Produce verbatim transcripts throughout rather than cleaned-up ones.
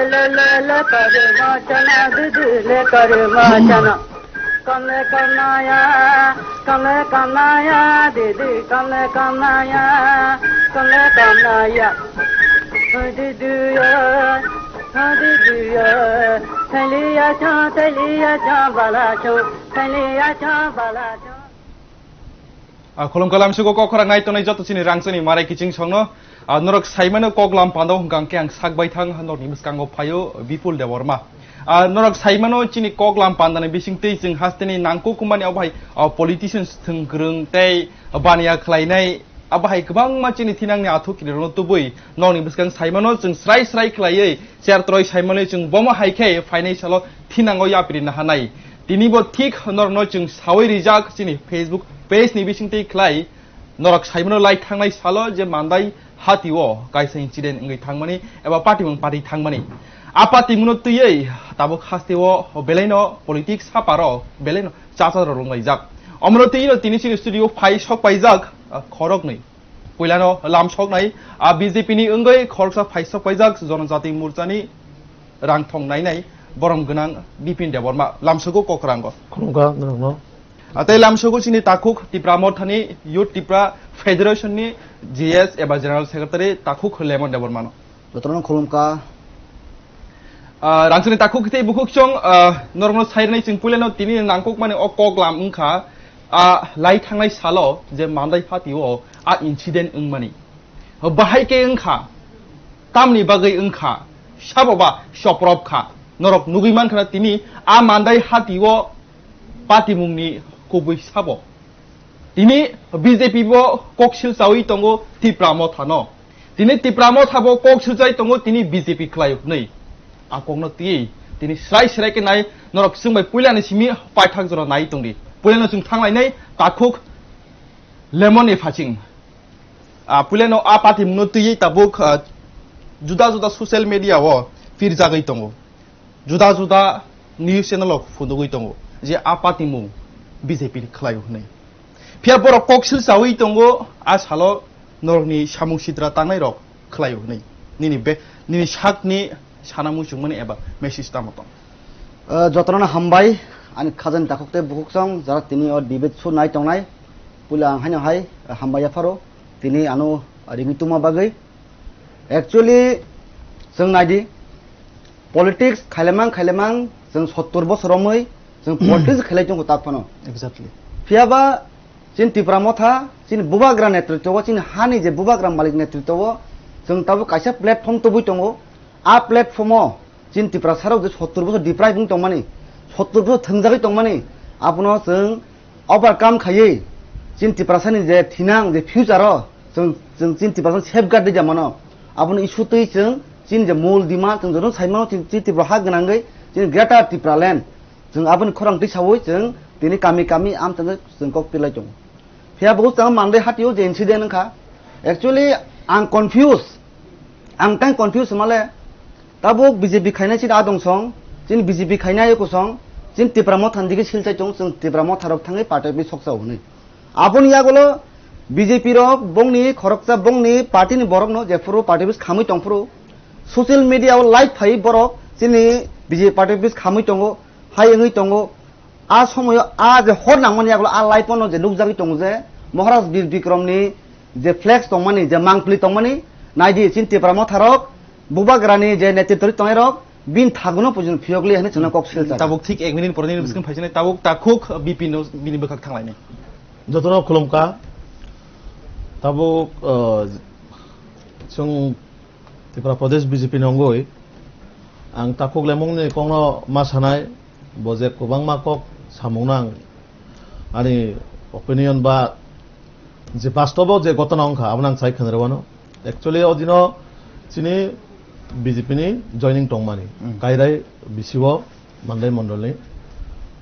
Le le le kare ma chana, didi le kare ma chana. Kame kamaya, kame kamaya, didi kame kamaya, kame kamaya. Didi ya, didi ya, thaliya cha, thaliya cha, bala cha, thaliya cha, bala cha. A, khulumkha lamsugo kok khorang nai tongnai joto chini rangchani marai kiching songno. A, norok saimano kok lam pando hwnkha hwnkhe ang sak bai thang norokni bwskango phaio Bipul Debbarma. A, norok saimano chini kok lam pandani bisingtwi chwng hasteni nangkukmani abo hai, a, politicians thwngkwrwng tei baniya khlainai abo hai kwbangma chini thinangni athuk kirirokno tubui norokni bwskang saimano chwng srai srai khlaiwi Cher toroi saimani chwng bomo hai khe phainai salo thinango yapri nahanai. Tini bo thik norokno chwng sawi rijak chini Facebook page ni bisingtwi khlai norok saimano lai thangnai salo je Mandai hati o kaisa incident wngwi thangmani eba patimung pari thangmani. A patimungno twiwi tabuk haste o belaino politics haparo belaino chacha rok rwnglaijak. Omono twiwi no tini chini studio phai sok paijak, ah, khoroknwi. Puilano lamsoknai, a B J P ni wngwi khoroksa phaisok paijak Jonojati Morchani rangthong nainai borom gwnang Bipin Debbarma lamsogo kokranggo. Khulumkha norokno. A tei lamsogo chini takhuk Tipra Mothani Youth Tipra Federation ni G S eba General Secretary takhuk Lemon Debbarmano. Jotono khulumkha. Ah, rangchakni takhuk tei bukhuk chwng, ah, norokno sairwnai chwng puilano tini nangkukmani o kok lam wngkha, ah, lai thangnai salo je Mandai phatio a incident wngmani. Bahai khe wngkha, tamni bagwi wngkha, sabo ba soprop kha. Norok nugwi mankha tini a Mandai hatio patimungni kubui sabo. Tini B J P bo kok silchawi tongo Tipra Mothano. Tini Tipra Motha bo kok silchai tongo tini B J P khlai hwnwi. A kokno twi tini srai srai khe nai norok chwng bai puilani simi paithak jora nai tongdi. Puilano chwng thanglainai takhuk Lemon ni phaching. A puilano a patimungno twiwi tabuk, ah, juda juda social media o phirjagwi tongo. Juda juda news channel rok phunugwi tongo je a patimung B J P ni khlaio hwnwi. Phiya borok kok silchawi tongo a salo norokni samung sitra tangnai rok khlaio hwnwi. Nini be, nini sakni sana muchungmani eba message tamo tong? Ah, jotono hambai, ani khajani takhuk tei bukhuk chwng jara tini o debate show nai tongnai. Puila ang haino hai hambai yapharo tini ano ringwi tongma bagwi. Actually, chwng naidi, politics khailemang khailemang chwng sottor bosor romwi chwng politics khailai tongo tak phano. Exactly. Phiyaba chini Tipra Motha, chini bubagra netritwo, chini hani je bubagra malik netritwo, chwng tabuk kaisa platform tubui tongo. A platform o chini Tiprasa rok je sottor bosor deprive wng tongmani, sottor bosor thwngjagwi tongmani, abono chwng overcome khaiwi chini Tiprasani je thinang je future o chwng, chwng chini Tiprasani safeguard di jamano. Abono issue twi chwng chini je mul demand chwng joto saimano chini, chini Tipra ha gwnangwi chini Greater Tipraland chwng aboni khorang twi sawi chwng tini kami kami amchangwi chwng kok pilai tongo. Phiya bo chwng Mandai hatio je incident wngkha. Actually, ang confuse. Ang tang confuse male. Tabuk B J P khainai chini adong song, chini B J P khainai ayoko song, chini Tipra Motha ni digi silchai tong, chwng Tipra Motha rok thangwi party office soksa hwnwi. Aboni yagulo B J P rok bongni khoroksa bongni party ni borok no jephuru party office khamwi tongphuru, social media o live phai borok chini B J P party office khamwi tongo, hai wngwi tongo. A somoyo a je hor nangmani yagulo a live no je nukjagwi tongo je Maharaj Bir Bikrom ni je flex tongmani, je mangpli tongmani, naidi chini Tipra Motha rok, bubagra ni je netritwo tongnai rok, bini thaguno pujun phiyokli hwnwi chwngno kok silchar. Tabuk thik ek minute pore nini bwswk phaisinai, tabuk takhuk B P no bini bwkhak thanglainai. Jotono khulumkha. Tabuk, uh, chwng Tripura Pradesh B J P ni wngwi ang takhuk lemungni kokno ma sanai, bo je kwbangma kok samungno ang ani opinion ba je bastobo je ghotona wngkha, abono ang sai khwnarwano. Actually, o dino chini B J P ni joining tongmani, hmm, Kairai B C O Mandai Mondolni.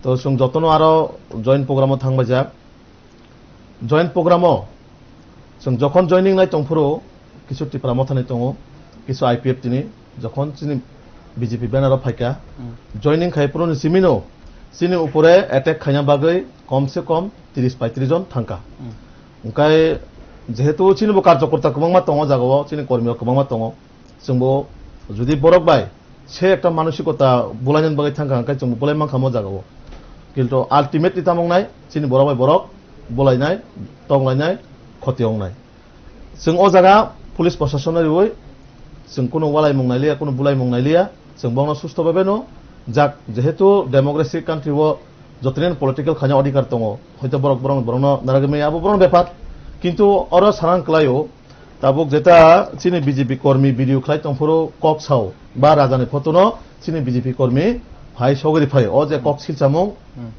To chwng jotono aro join program o thangbaijak. Join program o chwng jokhon joining nai tongphuru, kisu Tipra Mothani tongo, kisu I P F T ni, jokhon chini B J P banner o phaikha, hmm, joining khai phuru ni simino chini upore attack khaina bagwi kom se kom tris paitris jon thangkha. Hmm. Hwnkhe jehetu chini bo karjokorta kwbangma tongo jagao, chini kormi rok kwbangma tongo, chwngbo jodi borok bai Se ekta manosikota bulainani bagwi thangkha, hwnkhe chwng bulai mankha mo jagao. Kintu ultimately tamo wngnai, chini borok bai borok bulainai, tonglainai, khoti wngnai. Chwng o jaga police proshasonno riwi chwng kunu walaimung nailiya, kunu bulaimung nailiya, chwng bongno susto bhabe no jak, jehetu democracy country o jotonin political khaina odhikar tongo, hoito borok borok borokno naragwi maya, abo borokni bepar. Kintu oro sanang kwlaio, tabuk jeta chini B J P kormi video khlai tongphuru kok sao ba rajani photo no chini B J P kormi phai sogwi phaio, o je kok silchamung. Hmm.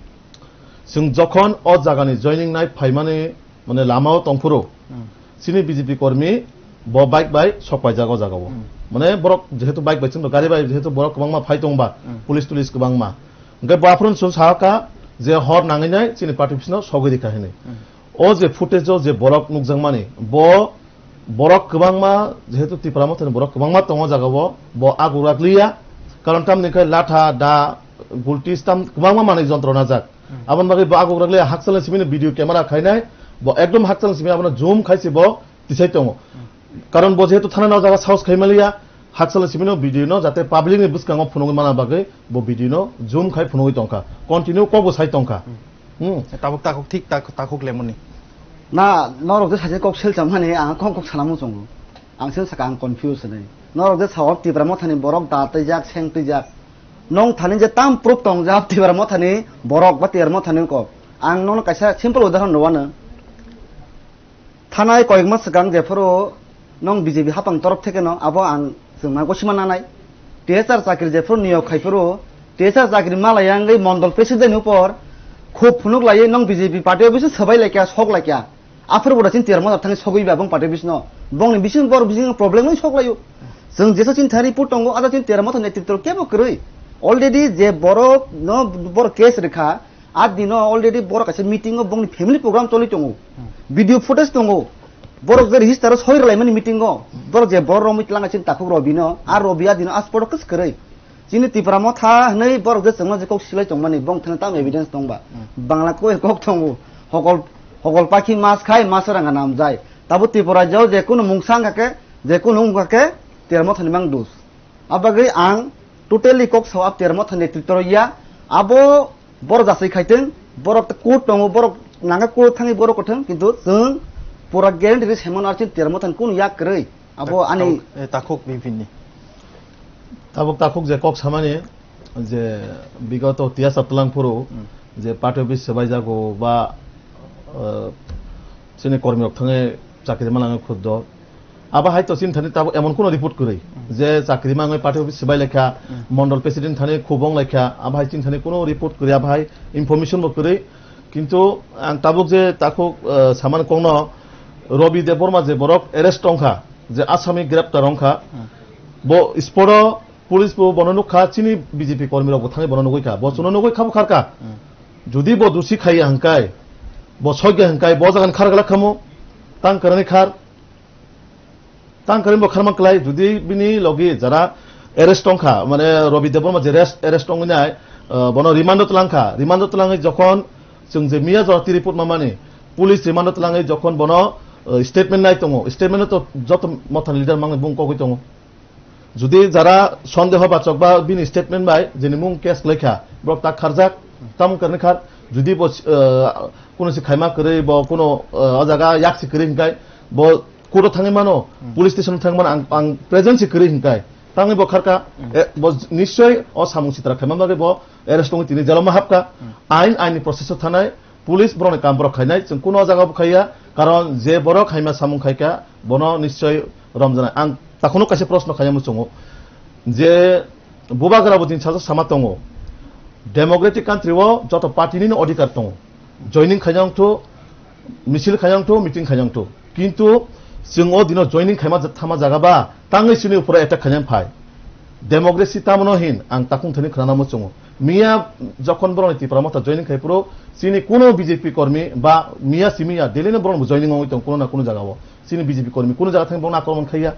Chwng jokhon o jagani joining nai phaimani, mane, lamao tongphuru, Hmm. chini B J P kormi bo bike bai sok paijak o jagao. Hmm. Mane, borok jehetu bike bai chwngno gari bai jehetu borok kwbangma phai tongba, Hmm. police tulis kwbangma. Hwnkhe bo aphuru chwng sahaka je hor nangwi nai chini party office no sogwi rikha hinwi. Hmm. O je footage o je borok nukjakmani, bo borok kwbangma, jehetu Tipra Mothani borok kwbangma tongo jagao, bo agur ragliya. Karon tamni khe latha, da, gulti, stam kwbangma manwi jontro najak. Hmm. Aboni bagwi bo agur ragliya, hakchalni simi no video camera khainai, bo ekdom hakchalni simi abono zoom khaisi bo tisai tongo. Hmm. Karon bo jehetu thana no jaga saos khai maliya, hakchalni simi no video no jate public ni bwskango phunugwi mana bagwi bo video no zoom khai phunugwi tongkha. Continue kok bo sai tongkha. Hmm. Hmm. Tabuk takhuk thik tak-, takhuk lemoni. Na, norok je sachi kok sel chamani, ang kok kok sana muchungo. Ang sel saka ang confuse nai. Norok je sao Tipra Mothani borok da twijak, seng twijak. Nong thani je tam proof tong je Tipra Mothani borok ba Tipra Mothani kok. Ang nono kaisa simple udahoron rwano. Thanai koyekma swkang jephuru nong B J P hapang torof theke no abo ang chwngma gosima nanai. T S R chakri jephuru niyok khaiphuru T S R chakri malaya wngwi mondol president ni upor khub phunuk laiwi nong B J P party o bisu swbai laikya, sok laikya. Aphuru bo da chini Tipra Motha thangwi sogwi ba bong party bisino. Bongni bising bor bising problem wngwi sok laio. Chwng jesa chini thani report tongo, ada chini Tipra Motha netrito kebo kwrwi. Already je borok no bor case rikha, a dino already borok kaisa meeting o bongni family program choli tongo. Hmm. Video footage tongo. Borok je register o soi rwlaimani meeting o. Borok je borok romwi twlangkha chini takhuk Robi no, a Robi a dino a spot o kwswk kwrwi. Chini Tipra Motha hwnwi borok je chwngno je kok silai tongmani, bong thani tamo evidence tongba. Hmm. Bangla koi kok tongo, hokol, hokol pakhi mas khai, mas ranga nam jai. Tabo Tripura jao je kunu mungsa wngkha khe, je kunu wngkha khe, Tipra Mothani mang dus. Abagwi ang totally kok sao, a Tipra Mothani netrito ya, abo borok jasai khaitwng, borok court tongo, borok nangkha court thangwi borok kothwng, kintu chwng pura guarantee ri saimano ar chini Tipra Mothani kunu yak kwrwi. Abo tak-, ani tabuk, eh, takhuk bini. Tabuk takhuk je kok samani je bigoto tiyasa twlang phuru Hmm. je party office swbai jago ba, eh, chini kormi rok thangwi chakri malangwi khuddo. Abo hai to chini thani tabuk emon kuno report kwrwi Hmm. je chakri mangwi party office swbai laikha, Hmm. mondol president thani khubong laikha, abo hai chini thani kuno report kwrwi, abo hai information bo kwrwi. Kintu ang tabuk je takhuk, eh, samani kokno Robi Debbarma je borok arrest tongkha, je asami greptar wngkha, Hmm. bo spot o police bo bono nukha, chini B J P kormi rok bo thangwi bono nugwi kha, bo chuno nugwi kha bukharkha. Hmm. Judi bo dusi khaiya hwnkhai, bo sokya hwnkhai, bo jagan khar glak khamu, tang kwrwngni khar. Tang kwrwngni bo kharma kwlai, judi bini logi jara arrest tongkha, mane Robi Debbarma je arrest, arrest tongwi nai, eh, bono remand o twlangkha, remand o twlangwi jokhon chwng je miya jora report mamani, police remand o twlangwi jokhon bono, eh, statement nai tongo, statement o to joto Mothani leader mangni bung kogwi tongo. Judi jara sondeho bachok ba bini statement bai jeni mung case kwlaikha, borok tak kharjak, tamung kwrwngni khar, judi bo, eh, kuno si khaima kwrwi, bo kuno, eh, o jaga yak si kwrwi hwnkhai, bo court o thangwi mano, Hmm. police station o thangwi mano, ang, ang present si kwrwi hwnkhai, tangwi bo kharkha, Hmm. eh, bo nischoi o samung sitra khaima bagwi bo arrest wngwi tini jail o ma hapkha. Hmm. Ain, ain ni process o thanai, Police borokni kam borok khainai, chwng kuno o jaga bo khaiya, karon je borok haima samung khaikha, bono nischoi romjaknai. Ang takhunok kaisa proshno khaina muchungo, je bubagra bo din sajak sama tongo, democratic country o joto party nini odhikar tongo, joining khaina wngthu, misil khaina wngthu, meeting khaina wngthu, kintu chwng o dino joining khaima thama jaga ba tangwi chini uporo attack khaina phai. Democracy tamo no hin ang takhung thani khwnana muchungo. Miya jokhon borokni Tipra Motha joining khai phuru chini kuno B J P kormi ba miya simi ya daily no borok joining wngwi tong kuno na kuno jaga o. Chini B J P kormi kuno jaga thang borokno akromon khaiya.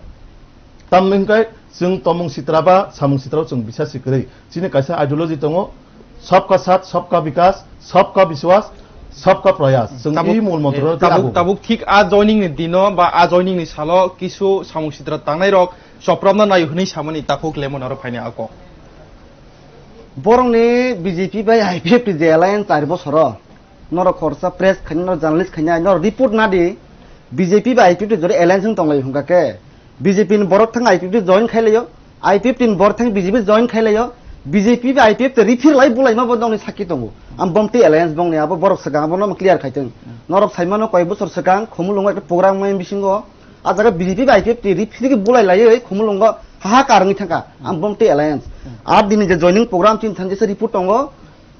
Tamni hwnkhe chwng tomung sitra ba samung sitra o chwng bisasi kwrwi. Chini kaisa ideology tongo, sabka saath, sabka vikas, sabka biswas, Sabka Prayas, chwng Tabuk, i mol montro eh, tei tabuk, abo. Tabuk thik a joining ni dino ba a joining ni salo kisu samung sitra tangnai rok chopropna nai hwnwi samani takhuk lemon aro phaini ako. Borokni B J P bai I P F T je alliance char bosoro. Norok khorsa press khaina, norok journalist khaina, norok report na di. B J P bai I P F T jodi alliance wng tonglai hwnkha khe, B J P ni borok thang I P F T join khailaio, I P F T ni borok thang B J P join khailaio, B J P bai I P F T rephir lai bulaima bo nokni sakki tongo. Am bomti alliance bongni abo borok swkang abono clear khaitwng. Norok saimano koi bosor swkang Khumulwngo ekta program mai bisingo, a jaga B J P bai I P F T rephir bulai laiwi Khumulwngo hahakar wngwi thangkha. Am bomti alliance. Ar dini je joining program chini thang jesa report tongo,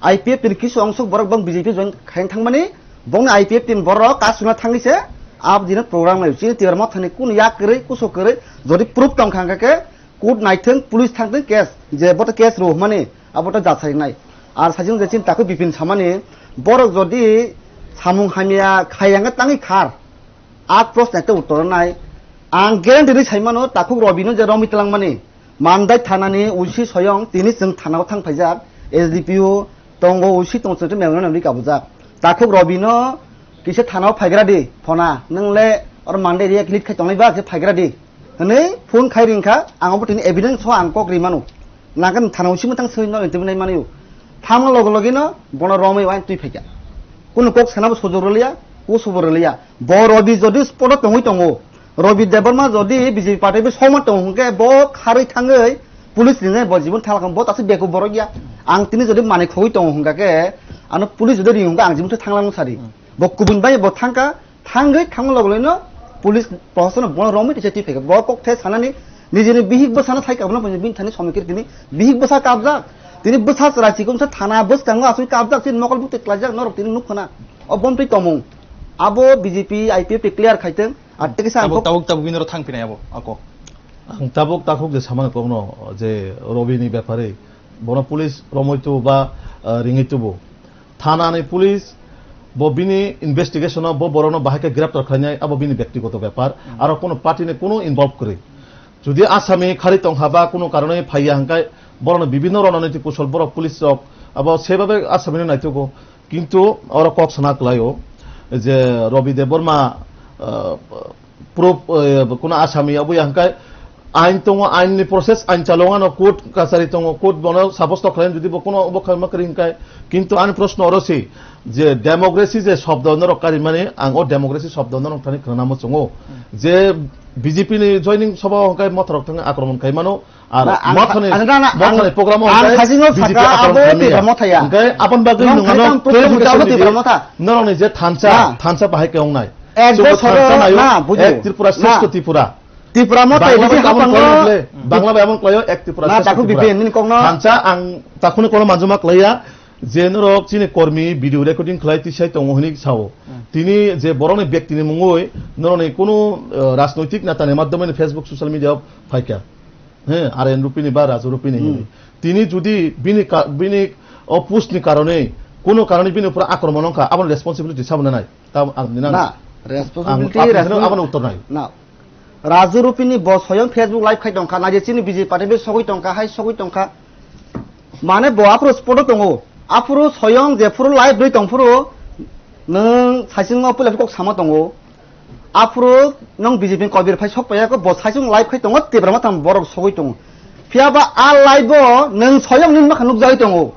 I P F T ni kisu ongsok borok bong B J P join khaina thangmani, bongni I P F T ni borok kasuna thangwi se, abo dino program lai. Chini Tipra Mothani kunu yak kwrwi, kusu kwrwi, jodi proof tong kha hwnkha khe, court naithwng, police thangthwng case, je boto case rw hwnmani, abo to jat sajaknai. Ar sajwk je chini takhuk Bipin samani, borok jodi samung hamya khaiya hwnkhe tangwi khar, a proshno ekta uttor nai. Ang guarantee rwi saimano, takhuk Robino je romwi twlangmani, Mandai thanani O C soyong tini chwng thanao thang phaijak, S D P O tongo, O C tongo, chwng memorandum ri kabujak. Takhuk Robino kisa thanao phaigra di, phona, nwng le oro Mandai area lit khai tongnai ba, khe phaigra di. Hwnwi phone khai ringkha, ang obo tini evidence ho ang kok ri mano. Nagan thana O C mwthang swi no interview nai mano. Thamma logo logi no bono romwi wine twi phaikha. Kunu kok sana bo sojok rwliya, kusu bo rwliya. Bo Robi jodi spot o tongwi tongo, Robi Debbarma jodi B J P party bo soma tongo hwnkhe bo kharwi thangwi police rinai bo jibon thalakam bo tasi beko borok ya. Ang tini jodi manwi khogwi tongo hwnkha khe ano police jodi ring hwnkha ang jibon thanglang sari. Bo kubun bai bo thangkha, thangwi thangma logo loino police prohasano bono romwi tisa twi phaikha. Bo kok the sanani nijini bihik bwsano sai kabna bini thani somikir tini bihik bwsa kabjak. Tini bwsa chwrai chikomsa thana bwskango asui kabjak, chini mokol bukti klaijak norok tini nukha na. O bomtwi tomung. Abo B J P, I P F T clear khaitwng. Ar tei kisa ang Tabuk, kok tabuk, tabuk, bini oro thang phinai abo, ako. Ang tabuk takhuk je samani kokno je Robi ni bepari, bono police romoi tubu ba, ah, ringoi tubu. Thana ni police bo bini investigation o bo borokno bahai khe greptar khlainai, abo bini bektigoto bepar. Hmm. Aro kono party ni kono involve kwrwi. Jodi asami khari tongkha ba kono karone phaiya hwnkhe borokno bibinno rononiti kusol borok police rok abo sebabe asami no naitugo. Kintu oro kok sana kwlaio je Robi Debbarma, ah, proof, eh, kono asami abo ya hwnkhe ain tongo, ain ni process, ain chalongano court kachari tongo, court bono sabosto khlai jodi bo kono obo khaima kwrwi hwnkhe. Kintu ani proshno oro si je democracy je shobdo norok karimani, ang o democracy shobdo norok thani khwnamo chwngo je B J P ni joining sabha o hwnkhe mothorok thangwi akromon khaimano, ar na, ang mothani, sa-, na, na, mothani ang, program o ang hwnkhe sasino B J P saka akromon abo khaimya. Tipra Motha ya. Hwnkhe aboni bagwi nong nwngano khaikam clarification program di. Tipra Motha. Norokni je thansa, na. Thansa bahai khe wngnai. Ek Chwngno bosoro thansa nayo, na, bujo. Ek Tripura, na. Sreshto Tripura. Tipra Motha Bangla edi bai aboni hapango. Klaio le, Bangla bai aboni klaio, ek Tripura, na, Sreshto takhuk Tripura. B P N ni kokno. Thansa ang takhukni kono manjuma klaiya, je norok chini kormi video recording khlai tisai tongo hwnwi sao. Hmm. Tini je borokni bektini mungwi norokni kunu, eh, rajnoitik netani madhyomeni Facebook, social media o phaikha. He, R N Rupini ba Raju Rupini Hmm. hwnwi. Tini jodi bini ka-, bini o post ni karone, kono karone bini upor akromon wngkha, aboni responsibility sabo nanai. Tab-, ang nini Na, ang, responsibility, ang, ang responsibility. Aboni uttor nai. Na. Raju Rupini bo soyong Facebook live khai tongkha, naidi chini B J P party bai sogwi tongkha, hai sogwi tongkha. Mane bo aphuru spot o tongo. Aphuru soyong jephuru live rwi tongphuru nwng saichung o puila kok sama tongo. Aphuru nwng B J P ni kobir phai sok paiya kho, bo saichung live khai tongo, Tipra Motha borok sogwi tongo. Phiya ba a live o nwng soyong nini makha nukjagwi tongo.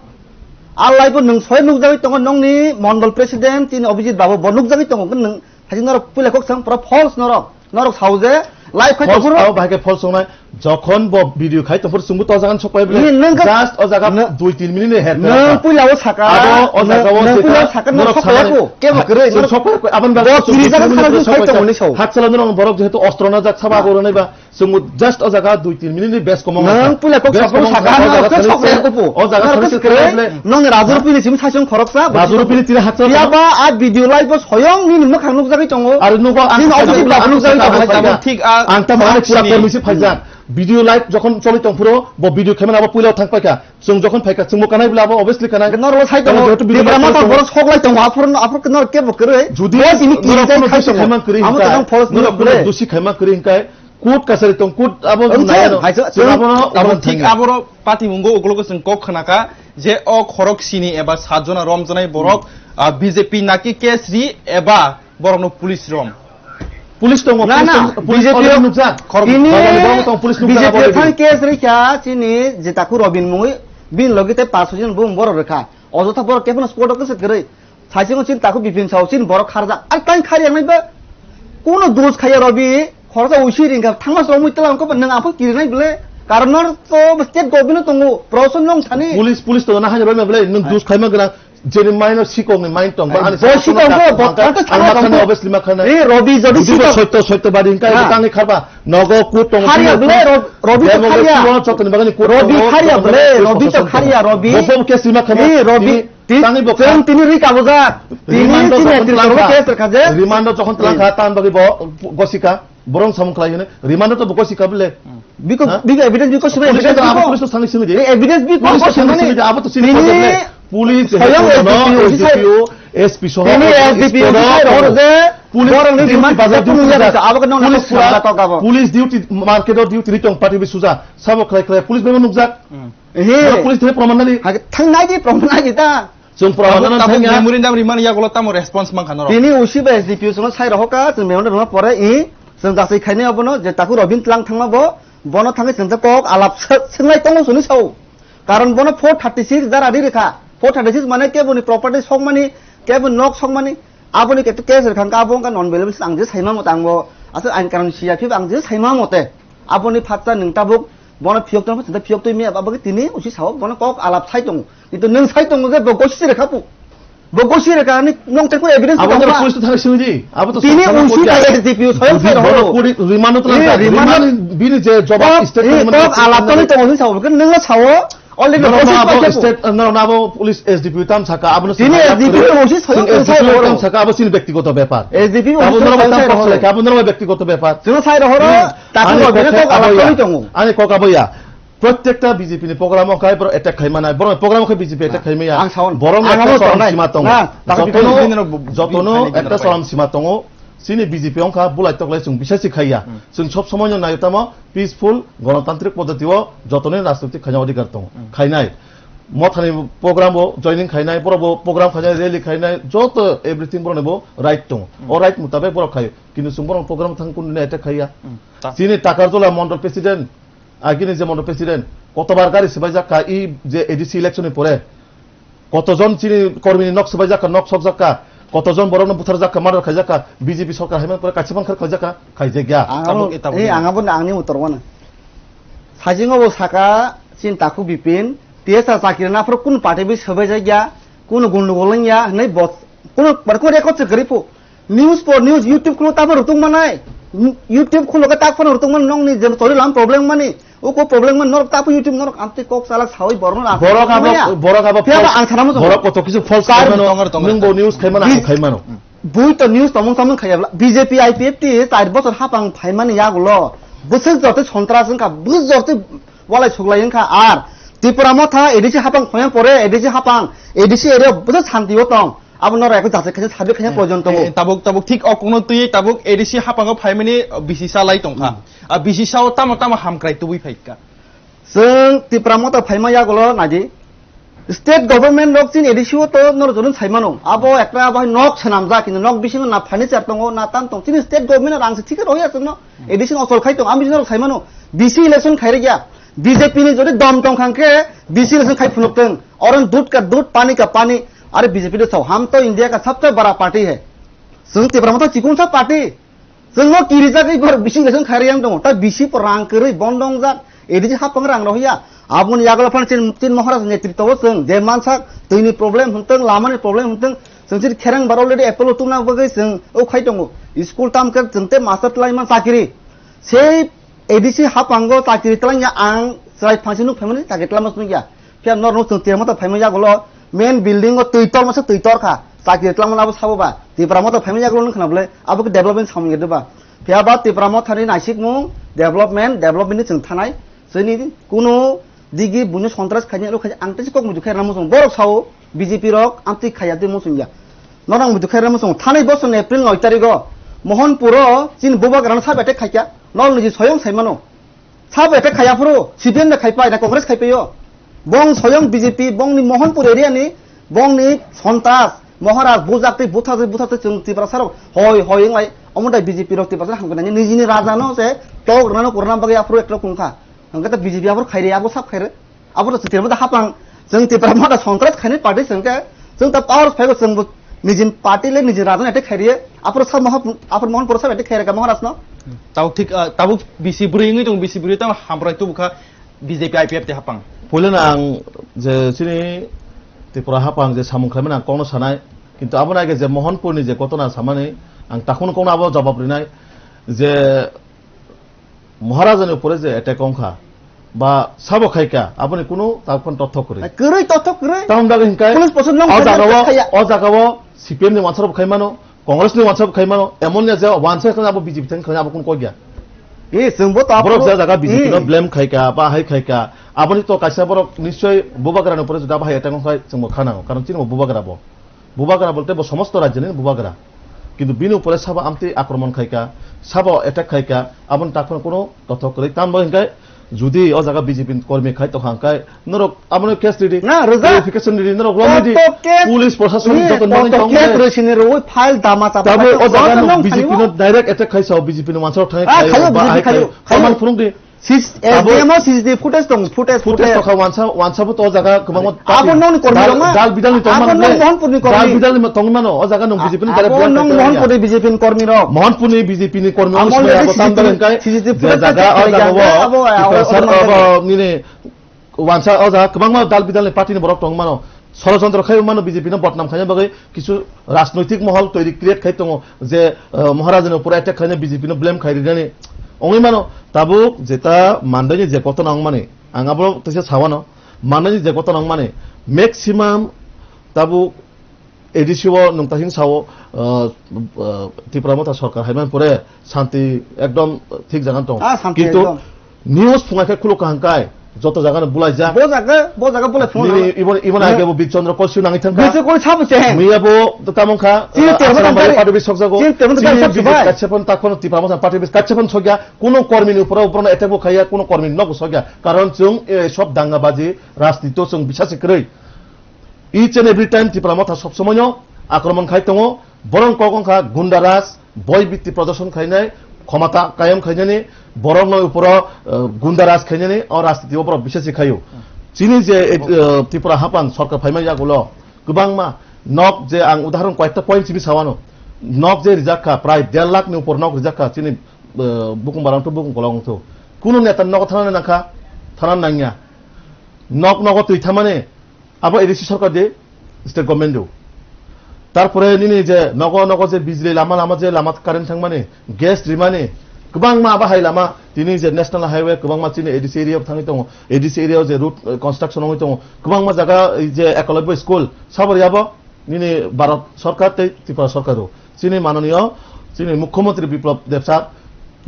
A live o nwng soyong nukjagwi tongo, nwngni mondol president tini Abhijit babu bo nukjagwi tongo. Nwng saichung norok puila kok sang pura false norok. Norok sao je live khai False tongphuru. Tao bahai khe false wngnai. Jokhon bo video khai tongphuru chwngbo to jagan sok pai bwle. Ni nwng ka-, Just o jaga nw-, dui tin minute ni her nwng tera. Puila o saka, Abo o nw-, jaga o nwng jeta puila o saka, norok norok sok pai sanai. Ako. Kebo kwrwi, Chwng norok sok pai, aboni bagwi bo chwng tiri jagan tini khana minute chwng sok sok pai pai. Tongmani sao. Hakchalo norok borok jehetu ostro na jak saba Ah. Ako rwnai ba. Chwngbo just o jaga dui tin minute ni bes komong Nwng kha. Puila kok Bes sapung komong saka kha, o na jaga khe thani sok se, pai ako po. O jaga Norok thani se khe kwrwi kwrwi bwle. Nwng ni Raju Rupini simi saichung khoroksa, Raju Rupini tini hakchalo. Phiya ba a video live o soyong nini mwkhang nukjagwi tongo. Aro nugo ang Nini kha office jagwi ba tongo. Nukjagwi tongo. Ang kha jagwi. Thik a, Ang tamani ang pura sini. Permission phaijak. Video live jokhon choli tongphuru, bo video khaimani abo puila thang paikha. Chwng jokhon phaikha, chwngbo kanai bwle abo obviously kanai. Norok sai tongo. Jehetu video Tipra live Motha choli tongo. Borok sok lai tongo, aphuru, aphuru norok kebo kwrwi. Jodi Bo tini norok tini kono khai dusi tongo. Khaima kwrwi Amo hwnkhe, to nang false norok news kono bwle. Dusi khaima kwrwi hwnkhe, court kachari tong, court abo Omo nai thang, no. Hai se, Chwng chwng abo no, abo abo thik thangya. Aboro patimungo ukologo chwng kok khnakha je o khorok sini eba sat jona romjanai borok, Hmm. ah, B J P naki case ri eba borokno police rom? Police tongo, Na, police na, tongo, police B J P already nukjak. Khorok tini baba ni borok tong police nukjak B J P already. Thang case ri kha chini je takhuk Robin mungwi bin logi te paso jon bung borok rwkha. Ojotha borok kephano spot o kwchwt kwrwi. Saichung chini takhuk Bipin sao chini borok kharjak. Ar tang khari ang naiba. Kuno dos khaya Robi, khoroksa usi ringkha, thangma chomwi tela wngkha, nwng aphang kirinai bwle. Karon nor to state government tongo, proson nong thani. Police, police to na hanya Robi bwle, nwng dos khaima gra, jeni minor sikok ni mind tong, ba ani bo sikok ko, bo thangka, to ang thangma makhana tong. Obviously makhana. Eh, Robi jodi sikok. Sotto, sotto badi hingka, ha. Tangni kharba, nogo kut tongo. Khariya bwle, Robi to khariya. Chotoni bagani kut Robi tongo, khariya bwle, Robi to khariya, Robi. Bo, bo case lima khama. Eh, Robi. Tini, tini bo chwng tini ri kabujak. Tini rimando chini jokhon tini tlangkha, case rwkha je. Rimando jokhon tlangkha, tan bagwi bo gosika, borong samung khlai hino. Rimando to bo gosika bile. Biko, ha? Biko evidence biko sumai police evidence to abo biko. Police to sangni sini je. Ei evidence biko police to sangni sini je, abo to sini tini ko je. Police soyang he kono S D P O, S D P O, S P soho tini S D P O sai rohor je. Police borong ni duty demand bazar duty suja. Abo ko nong police suja. Police duty market o duty ritong party bi suja. Sabo khlai khlai police bema nukjak. Ehe. Borok police thai proman nani. Hake thang nai di proman nai di ta. Chwng proman nani thang ya. Memorandum rimani yagulo tamo response mankha norok. Tini usi ba S D P O chwngno sai rohoka, chwng memorandum rima pore i, chwng jasai khainai obono, je takhuk Robin tlang thangma bo, bono thangwi chwng kok alap sw-, swngwi tongo chwngni sao. Karon bono four thirty six dara ri rikha. Four thirty six mane keboni property sokmani, keboni nok sokmani, Aboni khe case rwkha, abo wngkha non bail, ang je saima mate ang bo aswk ain karon siya, phiba ang je saima mate aboni phatsa nwng tabuk bono phiyok tongma, sida phiyok twi miya, abo khe tini usi sao bono kok alap sai tongo. Kintu nwng sai tongo je bo gosi rwkha pu. Bo gosi rwkha ani nwng tei kunu evidence abo tongma. Police to thang sini di. Abo to tini usi ta S D P O soyang sai rohoro. Remand to lang. Remand bini je jobab statement kok alap tongwi tongo sao, nwng sao. Already norok no abo state, norok no abo police S D P O tam saka, abono tini S D P O no usi soyang S D P O tam saka, abo sini bektigoto bepar. S D P O abo norok tam kok sai, abo norok bektigoto bepar. Sino sai rohoro, takhuk ani kok abo ya. Ani kok abo ya. Protekta B J P ni program o khai borok attack khai mana, borok program o khai B J P attack khai maya. Ang saun. Borok ekta sorom sima tongo. Jotono, jotono ekta sorom sima tongo. Chini B J P wngkha bulai toklai chwng bisasi khaiya. Hmm. Chwng sob somoino naio tamo peaceful, gonotantrik poddhati o jotoni rajnoitik khaina odhikar tongo. Hmm. Khainai. Mothani program o joining khainai, borok bo program khainai, rally khainai, joto everything borokni bo right tongo. Hmm. O right mutabek borok khaio. Kintu chwng borok program thang kunu attack khaiya. Hmm. Ta- Chini Takarjala Mondol President, agini je Mondol President, kotobar gari swbaijak kha i je A D C election ni pore. Kotojon chini kormini nok swbaijak kha, nok sokjak kha, kotojon borokno butharjak kha, murder khaijak kha, B J P sorkar haimani pore kaisa phan khaijak kha, khaijakya. Ang abo, tabuk, tabuk, eh, ang abo angni uttor wano. Sajingo bo saka chini takhuk Bipin, T S R chakri naphuru kunu party bai swbaijak ya, kunu gundugol wngya hinwi bo kunu, kunu record se kwrwi phu. News for news, YouTube khulo tamo rwtwk manai. YouTube khulo khe tak phano rwtwk mano, nokni je choli lam problem mani. Uko problem mani, norok tamo YouTube norok amtwi kok salak sawi borokno rang. Borok abo, maya. Borok abo phiya ba false, ang sana mo borok koto kisu false kar khai mano, tongo, tongo, nwng bo tongo. News khai mano, ang khai mano. Bui to news tomong tomong khaya bla. B J P I P F T char bochor hapang phaimani yagulo. Bwswk jortwi sontras wngkha, bwswk jortwi walai suklai wngkha. Ar Tipra Motha A D C hapang khoyang pore, A D C hapang, A D C area bwswk santi o tong. Abo norok ekho jachai khaisa, sabi khaisa projon tongo. Eh, tabuk, tabuk thik o kokno twiwi tabuk A D C haphango phaimani, uh, B C sa lai tongkha. Hmm. Ah, B C sa o tamo tamo hamkrai tubui phaikha. Chwng Tipra Motha phaima yagulo naidi. State government rok chini A D C o to norok jono saimano. Abo ekta abo hai nok swnamjak, kintu nok bisingo na furniture tongo, na tam tongo. Chini state government rang se thik rohya chwngno. Hmm. A D C no ochol khai tong, ang bisingo norok saimano. B C election khai rikya. B J P ni jodi dom tong khang khe B C election khai phunuk tong. Oro dud ka dud, pani ka pani. Are B J P de sao, hum to India ka sabse bada party hai. Chwng Tipra Motha chikonsa party. Chwngno kirijagwi borok B C election khairwi yang tongo. Ta B C po rang kwrwi bondong jak. A D C hapang rang rohya. Aboni yagulo phano chin, chin Maharaj netritwo o chwng je mansak twini problem hwntwng, lamani problem hwntwng, chwng chini kherang bar already apple o tubna bagwi chwng o khai tongo. School tam khe chwng tei master twlai man chakiri. Sei A D C hapango chakiri twlangya ang chwrai phangsi nuk phaimani chakiri twlangma nukya. Phiya norok chwng Tipra Motha phaima yagulo main building o twi tor masa twi tor kha. Chakiri twlangmano abo sabo ba. Tipra Motha phaima yagulo nung khna bwle abo khe development samung ya ba. Phiya ba Tipra Motha ni naisikmung development, development ni chwng thanai. Chini kunu digi buino sontras khaina rok khaina ang tei kok muitu khairana muchung. Borok sao B J P rok amtwi khaiya twi muchung ya. Norok muitu khairana muchung. Thanai bochor ni April noi tarik o Mohanpur o chini bubagra rano sab attack khaikha. Norok niji soyong saimano. Sabo attack khaiya phuru, C P M de khaipai, na Congress khaipaio. Bong soyong B J P, bongni Mohanpur area ni, bongni sontras, Maharaj bujak tei butha tei butha tei chwng Tiprasa rok hoi hoi wnglai omo tai B J P rok Tiprasa hamkhe nai nijini raja no se tok rwnano kwrwna bagwi aphuru eklo kung kha. Hwnkhe ta B J P aphuru khairi abo sab khairi. Aphuru chwng Tipra motha hapang chwng Tipra motha sontras khaini party chwng khe chwng ta power phaibo chwng bo nijini party le nijini raja no attack khairi aphuru sab moha aphuru mohon pura sab attack khairi ka Maharaj no. Tabuk thik, ah, tabuk bisi bwrwi wngwi tongo, bisi bwrwi tamo hamkrai tubu kha B J P I P F te hapang. Puilano ang je chini Tripura hapang je samung khlaimani ang kokno sanai, kintu aboni age je Mohanpurni je ghotona samani ang takhukno kokno abo jawab rinai je Maharajani upore je attack wngkha ba sabo khaikha aboni kunu takhukno totho kwrwi. Kwrwi totho kwrwi. Tamoni bagwi hinkhe police protection o jagao, khaya. O jagao C P M ni wansarok khai mano, Congress ni wansarok khai mano, emon ya je wansa khai abo B J P thang khai abo kun kok ya. Eh, chwngbo to borok aphuru, je jaga B J P no eh, blame khaika ba hai khaika, aboni to kaisa borok nischoi bubagra ni upore juda bahai attack khai chwngbo khanango, karon chini bo bubagra bo. Bubagra bolte bo somosto rajyoni bubagra. Kintu bini upore sabo amtwi akromon khaika, sabo attack khaika, aboni takhukno kuno totho kwrwi. Tambo hinkhe judi o jaga B J P ni kormi khai tongkha hinkhe norok abono case ridi, na, rwja. Clarification ridi, norok romwi di. Koto case, police proshasoni eh, joto nangni koto tong case de. Rwi sini rwi file dama chapa. Tabo o jaga no B J P no direct attack khaisa, o B J P no wansarok thangwi ah, khai, khayo, ba B J P hai khayo, khai. Khayo. Tamo phunuk di. Sis-, tabo S D M o C C T V footage tong, footage, footage footage. Tokha wansa, wansa bo to o jaga kwbangma abo party. Nongni kormi dal, rok ma? Dal bidal ni tongma abo nong nokle. Mohanpur ni kormi. Dal bidal ni tongma no, o jaga nong B J P ni a-, direct abo direct nong attack Mohanpur khaisa. Ni B J P ni kormi rok. Mohanpur ni B J P ni kormi abo abo sumaya already abo tam C C T V, dal hinkhe C C T V je footage jaga o check jaga khaijak, bo abo, abo, Tiprasa abo, abo, abo nini wansa o jaga kwbangma dal bidal ni party ni borok tong mano. Sorojontro khai mano B J P no bodnam khaina bagwi kisu rajnoitik mohol toiri create khai tongo je, eh, Maharajani upor attack khaina B J P no blame khai rinani. Ongwi mano tabuk jeta Mandai ni je ghotona wngmani, ang abo teisa sawano, Mandai ni je ghotona wngmani maximum tabuk A D C o nwng ta hing sao, eh, eh, Tipra Motha sorkar hai man pore santi ekdom thik jagan tong. Ah, santi kintu ekdom. News phungai khe khuluk kaham kai, joto jaga no bulai jak. Bo jaga, bo jaga bulai phungo nini na. Ibon, ibon age bo Bijchandra Kolsi nangwi thang kha. Bijchandra Kolsi sabo se. Miya bo to tamong kha, chini ah, Asram bai party office sok jago. Chini termo chini bai sab B J P bai. Kaisa phone ta khono Tipra Motha party office kaisa phone sok ya. Kuno kormi ni upor, upor no attack bo khaya, kuno kormi ni nok bo sok ya. Karon chwng, eh, sob danga baji, rajniti to chwng bisasi kwrwi. Each and every time Tipra Motha sob somoino akromon khai tongo. Borok kok wngkha gunda raj, boi bitti prodorshon khainai, khomata kayam khainani, borokno uporo, eh, gunda raj khainani, o rajniti o borok bisasi khaio. Chini je, eh, Tripura hapang sorkar phaimani yagulo kwbangma nok je ang udahoron koyekta point simi sawano. Nok je rijak kha, prai der lakh ni upor nok rijak kha chini, eh, bukung barang to bukung kolong to. Kuno neta nogo thana nangkha, thana nangya. Nok nogo twi thamani, abo A D C sorkar de, state government do. Tarpore nini je nogo nogo je bijli lama lama je lama current thangmani, gas rimani, kwbangma abo hai lama, tini je national highway kwbangma chini A D C area o thangwi tongo, A D C area o je road, eh, construction wngwi tongo, kwbangma jaga ei je Ekalobya school, sabori abo nini Bharat sorkar tei Tripura sorkar o. Chini mananiyo, chini Mukhyamantri Biplab Deb sir,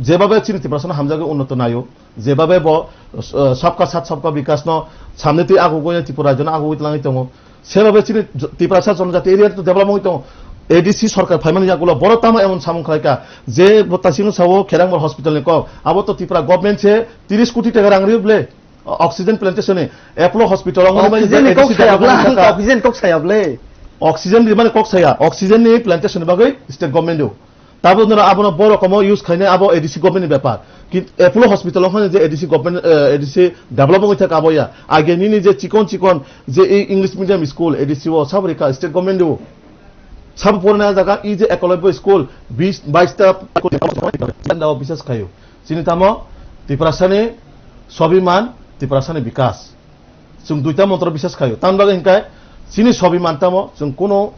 jebabe chini Tiprasano hamjagwi unnoto naio, jebabe bo, eh, sabka sath sabka bikas no samne twi agugwi Tripura rajyo no agugwi twlangwi tongo. Sebabe chini j-, Tiprasa jonojati area to develop wngwi tongo. A D C sorkar phaimani yagulo borok tamo emon samung khlaika je bo tasingno sao Kherangbar hospital ni kok. Abo to Tripura government se tris koti taka rang rio ble. O-, oxygen plantation ni Apollo hospital wngmani bai Oxygen ni je kok A D C saya development bwle, ang thangka. Oxygen kok saya bwle. Oxygen rimani kok saya, oxygen ni plantation ni bagwi state government o. Tabo nora abono bo rokomo use khainai abo A D C government ni bepar. Ki Apollo hospital wngkha je A D C government, eh, A D C develop wngwi thaka abo ya. Age nini je chikon chikon je ei English medium school A D C o sabo rikha state government o. Sabo porina jaga i je Ekalobya school bis, bais ta o bisas khayo. Chini tamo Tiprasani swabiman, Tiprasani bikas. Chwng duita montro bisas khayo. Tamni bagwi hinkhe chini swabiman tamo chwng kuno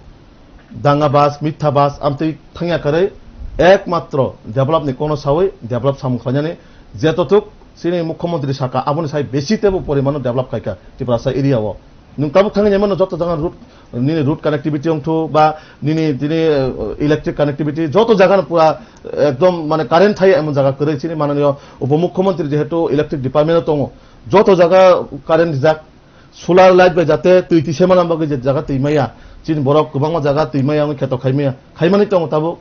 danga bas, mitha bas, amtwi thangya kwrwi ekmatro develop ni kono sawi develop samung khlainani je tothuk chini mukhyamantri saka aboni sai besi tebo porimano develop khaikha Tiprasa area o. Nwng tabuk thangwi naimano joto jaga road, nini road connectivity wngthu ba nini tini, eh, electric connectivity joto jaga no pura, eh, ekdom mane current thai emon jaga kwrwi chini mananiyo upomukhyamantri jehetu electric department o tongo. Joto jaga current rijak, solar light bai jate twi twi sema lama bagwi je jaga twi maya. Chini borok kwbangma jaga twi maya wngwi kheto khai maya. Khaimani tongo tabuk.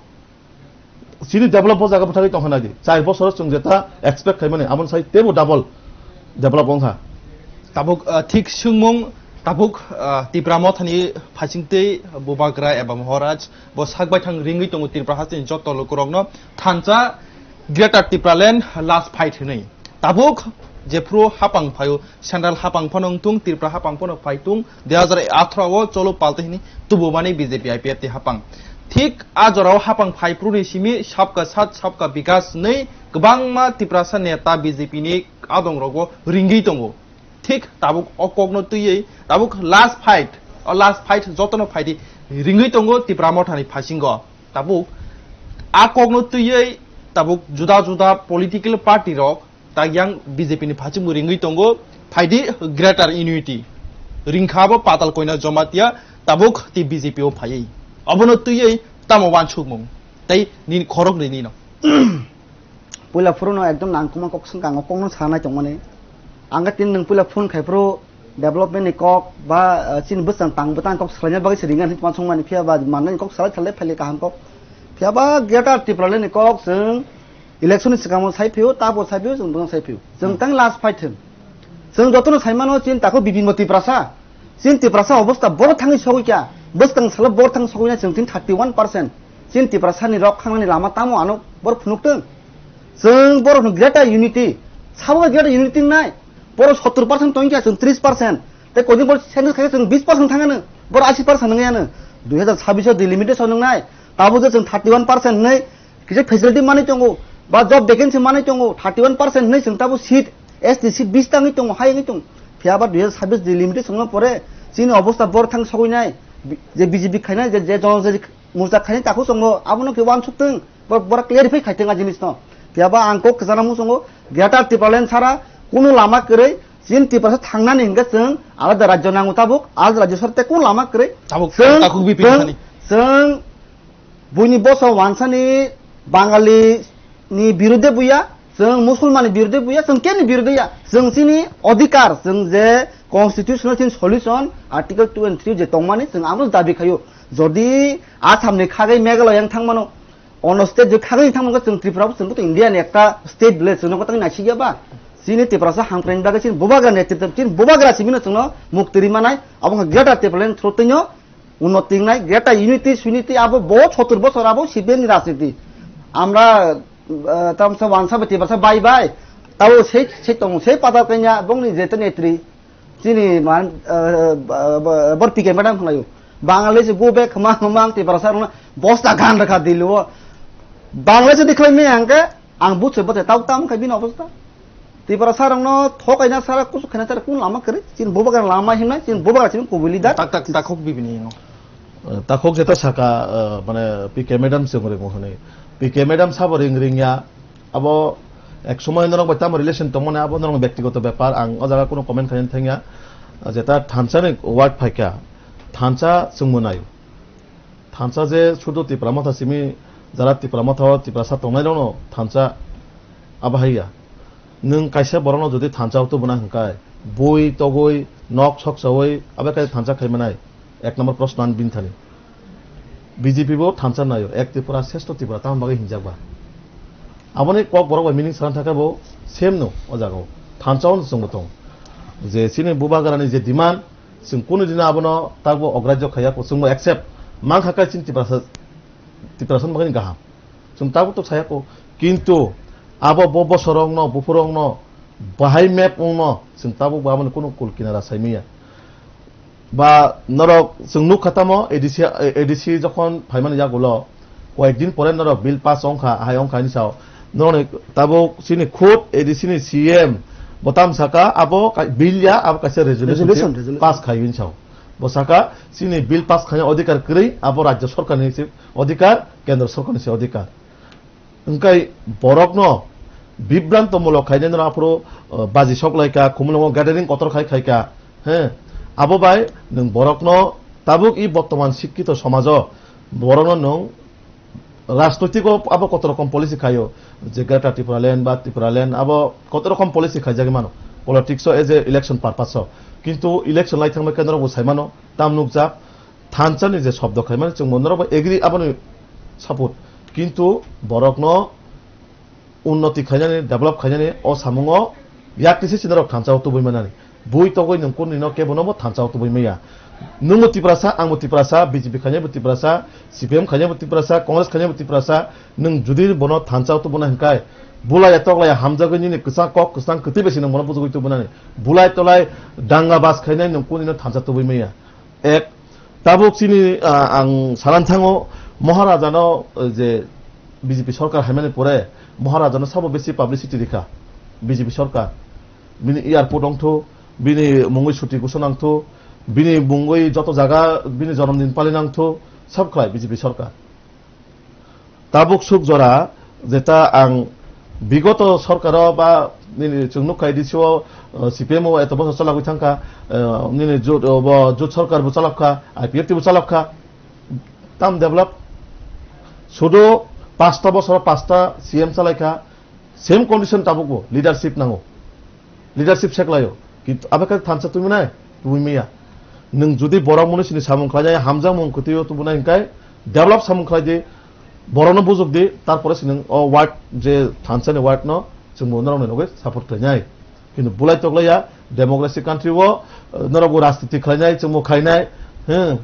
Chini develop bo jaga bwthagwi tongkha naidi. Char bosoro chwng jeta expect khaimani, aboni sai teibo double develop wngkha. Tabuk, ah, thik swngmung Tabuk, ah, Tipra Mothani phaisingtwi Bubagra eba Maharaj bo sak baithang ringwi tongo Tripura hasteni joto lukurokno thansa Greater Tipraland last fight hwnwi. Tabuk jephru hapang phaio, Central hapang phano wngthung, Tripura hapang phano phaitung, dui hazar atharo o cholo palta hini tubumani B J P I P F T hapang. Thik a jorao hapang phaiphru ni simi Sabka Saath Sabka Vikas hwnwi kwbangma Tiprasa neta B J P ni adongrogo ringwi tongo. Thik tabuk o kokno twiwi tabuk last fight, o last fight jotono phaidi ringwi tongo Tipra Mothani phaisingo. Tabuk a kokno twiwi tabuk juda juda political party rok takyang B J P ni phaichingbo ringwi tongo, phaidi Greater Unity. Ringkha abo Patal Koina Jamatia tabuk ti B J P o phaiwi. Obono twiwi tamo wansukmung tei nini khorok rini no. Puila phuru no ekdom nangkukma kok swngkha, ang o kokno sanai tongmani. Ang khe tini nwng puila phone khai phuru development ni kok ba, eh, chini bwsang tang bwtang kok salaina bagwi se ringan hinwi uansukmani, phiya ba mannani kok salai thalai phaile kaham kok. Phiya ba Greater Tipraland ni kok chwng election ni swkango sai phio, tabo sai phio, chwng bwsang sai phio. Chwng Hmm. tang last fight thung. Chwng jotono sai mano chini takhuk Bipin Moti Prasa. Chini Tiprasa obostha boro thangwi sogwi kha, bwskang salo boro thang sogwi nai chwng tini thirty one percent. Chini Tiprasa ni rok khangnani lama tamo ano boro phunuk tong. Chwng borok no Greater Unity, sabo Greater Unity nai, boro sottor percent tong kha chwng tris percent. Tei koi din boro sentence khai chwng bis percent thang ano, boro ashi percent wng ano. Dui hazar sabbish o delimitation wng nai, tabo je chwng thirty one percent hwnwi kisa facility manwi tongo, ba job vacancy manwi tongo, thirty one percent hwnwi chwng tabo seat, S T seat bis tangwi tongo, hai wngwi tongo. Phiya ba dui hazar sabbish delimitation wngma pore chini obostha boro thang sogwi nai, bi-, je B J P khainai, je, je Janajati Morcha khainai takhuk chwngno abono khe uansuk thung, bo-, boro clarify khai thung a jinisno. Phiya ba ang kok kwchana muchungo, Greater Tipraland sara kunu lama kwrwi chini Tiprasa thangnani hwnkhe chwng alada rajyo nango tabuk, alada rajyo sara tei kunu lama kwrwi Tabuk chwng, takhuk B P chwng, thani. Chwng Buini boso wansani Bangali ni birude buya, chwng Musulman ni birude buya, chwng keni birude ya. Chwng chini odhikar, chwng je constitutional chini solution, article two and three je tongmani, chwng amo dabi khayo. Jodi Assam ni khagwi Meghalaya wng thangmano, ono state je khagwi wng thangmano, chwng Tripura bo chwng to India ni ekta state bole, chwng no tang naisiya ba. Chini Tiprasa hamkraini bagwi chini bubagra netritw, chini bubagra simino chwngno mukti ri manai, abo wngkha Greater Tipraland through twino unnoti wngnai, Greater Unity, Sunity, abo bo sottor bosor abo C P M ni rajniti. Amra, eh, tamsa wansa bai Tiprasa bai bai. Tabo sei, sei tongo, sei Patal Koina, bongni jeta netri. Chini man, eh, ba, ba, bor P K madam khlaio. Bangladesh go back, hma, hma, Tiprasa rwna bosta gan rakha Delhi o. Bangladesh di khlai me angke, ang bujse bote, tau tam khai bini obostha. Tiprasa rokno thokaina sara, kuchuk khaina sara, kun lama kwrwi? Chini bubagra lama himnai, chini bubagra chini kubui leader. Tak, tak, takhuk bibini no. Eh, takhuk jeta saka, eh, mane P K madam se ring hwnwi. P K madam sabo ring ring ya, abo ek somoi norok bai tamo relation tongmani, abo norok byaktigoto bepar, ang o jaga kuno comment khaina thangya. Eh, jeta thansa ni word phaikha, thansa chwngmo nai. Thansa je sudu Tipra Motha simi jara Tipra Motha o Tiprasa tongnai rokno thansa abo hai ya. Nwng kaisa borokno jodi thansa o tubuna hwnkhai, bui togwi, nok sok saui, abo kaisa thansa khai manai? Ek number proshno ani bini thani. B J P bo thansa naio, ek Tripura, sreshto Tripura, tamoni bagwi hinjak ba? Aboni kok borok bai meaning sana thangkhe bo same no o jaga o. Thansa o chwngbo tong. Je chini bubagrani je demand, chwng kunu dino abono takbo ograjyo khaiya, chwngbo accept mankha khe chini Tiprasa, Tiprasa ni bagwi gaham. Chwng tabuk tok saya kho, kintu abo bo bosorokno, buphurokno bahai map wngno chwng tabuk bo aboni kunu kul kinara saimanya. Ba norok chwng nukha tamo A D C, A D C jokhon phaimani yagulo, koyek din pore norok bill pass wngkha, hai wngkha hinwi sao. Norokni tabuk chini khud A D C ni C M bo tam saka abo ka-, bill ya, abo kaisa resolution Resolution, se resolution. Pass khai hinwi sao. Bo saka chini bill pass khaina odhikar kwrwi, abo rajya sorkarni se odhikar, kendra sorkarni se odhikar. Wngkai borokno bibrantomulok khainai no aphuru, uh, baji sok lai kha, khumulwngo gathering kotor khai khai kha, he. Abo bai nwng borokno tabuk i bottoman sikkito somajo borokno nwng rajnoitiko abo kotor rokom policy khaio, je Greater Tipraland ba Tipraland abo kotor rokom policy khaijagwi mano, politics o as a election purpose o. Kintu election lai thangbai khe norok bo sai mano, tam nukjak, thansa ni je shobdo khai mani chwng bo norok bo agree aboni support, kintu borokno unnoti khainani, develop khainani o samungo yak kisi si norok thansa o tubui manani. Bui togwi nwng kunino kebono bo thansa o tubui maya. Nwngbo Tiprasa, angbo Tiprasa, B J P khainaibo Tiprasa, C P M khainaibo Tiprasa, Congress khainaibo Tiprasa, nwng judi bono thansa o tubuna hinkai, bulai ya toklai ya hamjagwi nini kwchang kok kwchang kwtwi bai se nwng bono bujugwi tubunani. Bulai tolai danga bas khainai nwng kunino thansa tubui maya. Ek, tabuk chini, ah, ang salan thango, Maharajano, eh, je B J P sorkar haimani pore Maharajano sabo besi publicity rikha B J P sorkar. Bini airport ongthu, bini mungwi suti kusa nangthu, bini mungwi joto jaga bini jonomdin pali nangthu, sab khlai B J P sorkar. Tabuk suk jora jeta ang bigoto sorkaro ba nini chwng nukha A D C o, eh, C P M o eto bosor chalagwi thangkha, eh, nini jut, eh, bo jut sorkar bo chalapkha, I P F T bo chalapkha. Tam develop. Sudu pasta bosor pasta C M chalaikha. Same condition tabukbo leadership nango. Leadership seklaio. Kintu abakhe thansa tumi nai, tumi miya. Nwng judi borok mwnwi sini samung khlainai, hamjakmung kwtwio tubunai hinkai, develop samung khlai di, borokno bujok di, tarpore se nwng o ward je thansani ward no chwngbo norokni nogwi support khlainai. Kintu bulai toklaiya, democracy country o, eh, norokbo rajniti khlainai, chwngbo khlainai, hmm.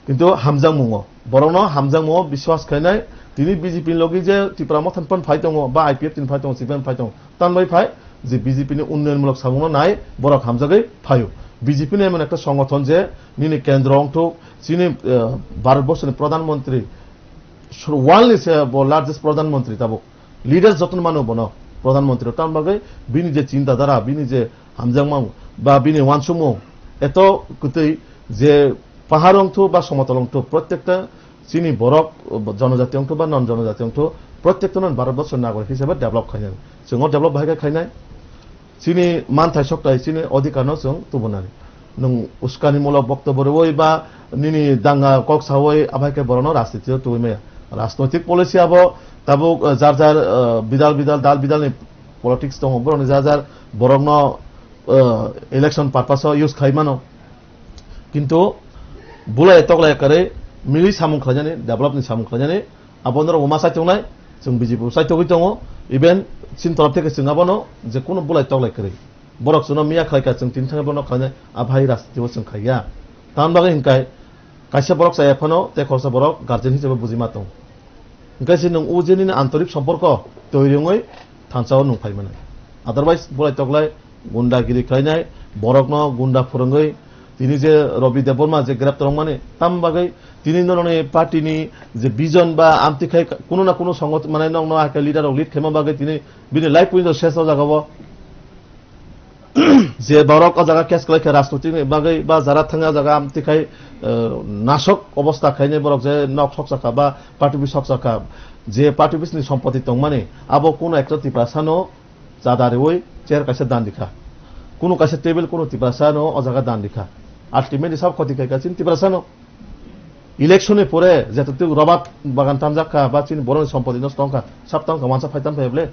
Kintu hamjakmungo, borokno hamjakmungo biswas khainai, tini B J P ni logi je Tipra Motha ni phan phai tongo, ba I P F T ni phai tongo, C P M ni phai tongo, tan bai phai je B J P ni unnoyon mulok samungno nai, borok hamjagwi phaio. B J P ni emon ekta songothon je nini kendro wngthuk, chini, eh, Bharat borso ni Pradhan Mantri, sur-, world ni se bo largest Pradhan Mantri tabuk. Leaders jotono mano bono, Pradhan Mantri. Tamni bagwi bini je chinta dhara, bini je hamjakmung, ba bini uansukmung, eto kwtwi je pahar wngthu ba somotol wngthu, protekta chini borok, jonojati wngthu ba non jonojati wngthu, protekta non Bharat borso nagorik hisabe develop khainai. Chwng o develop bahai khe khainai. Chini manthai soktai, chini odhikar no chwng tubunani. Nwng uskanimulok boktobbo rwui ba nini danga kok saui abai khe borokno rajniti o tubui maya. Rajnoitik policy abo tabuk, eh, jar jar, eh, bidal bidal, dal bidal ni politics tongo. Borokni jar jar borokno, eh, election purpose o use khai mano. Kintu bulai toklai kwrwi mili samung khlainani, develop ni samung khlainani, abo norok bo ma chai tongnai, chwng B J P bo chai togwi tongo, even chini torop theke chwng abono je kunu bulai toklai kwrwi. Borok chwngno miya khlai kha, chwng tini thangwi bono khlainai, a bhai rajniti o chwng khaiya. Tamni bagwi hinkai kaisa borok chaya phano tei khoroksa borok guardian hisabe buji ma tong. Hinkai se nwng o je nini antorik somporko twi rwngwi thansa o nwng phai mano. Otherwise bulai toklai gundagiri khlainai, borokno gunda phwrwngwi tini je Robi Debbarma je greptar wngmani, tamni bagwi tini norokni party ni je vision ba amtwi khai kunu na kunu songothon mane nokno hai khe leader rok lead khaima bagwi tini bini life poinjo ses o jaga o. Je borok o jaga case kwlai kha rajnoitik ni bagwi ba jara thangya jaga amtwi khai, eh, nasok obostha khainai borok je nok soksa kha ba party office soksa kha, je party office ni sompoti tongmani abo kuno ekta Tiprasa no chada riui chair kaisa dan rikha, kuno kaisa table kuno Tiprasa no o jaga dan rikha, ultimately sab khoti khai kha chini Tiprasa no. Election ni pore jeto twi robat bagan tanjak kha ba chini boroni sompoti nosto wng kha, sab tang kha, wansa phai tan phai ble.